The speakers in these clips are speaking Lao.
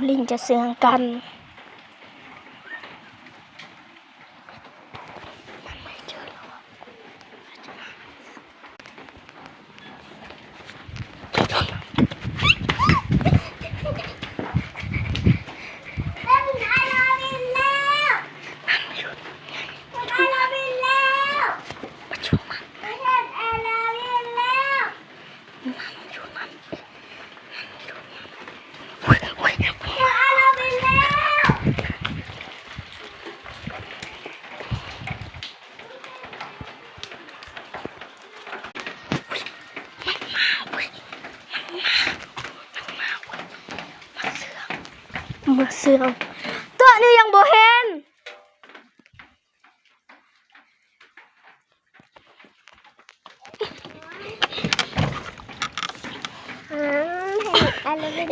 ລິງຈະເຊື່ອງກັນ. ມາເຊື່ອງ ຕົວະນີ້ຍັງບໍ່ເຫັນ.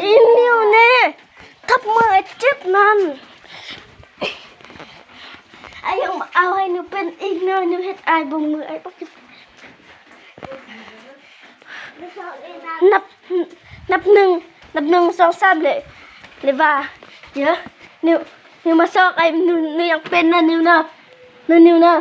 ອີນິວນີ້ ທັບມືອ້າຍເຈັບນັ້ນ. ອ້າຍຍັງບໍ່ເອົາໃຫ້ນິວເປັນອີກເນີ ນິວເຮັດອ້າຍເບິ່ງມືອ້າຍ. ນັບ ນັບໜຶ່ງ ນັບໜຶ່ງ ສອງ ສາມ ເລີຍ ເລີຍວ່າ ເອີ ນິວ ນິວມາຊອກອ້າຍ ນິວ ນິວຍັງເປັນນະ ນິວນະ ນະ ນິວນະ.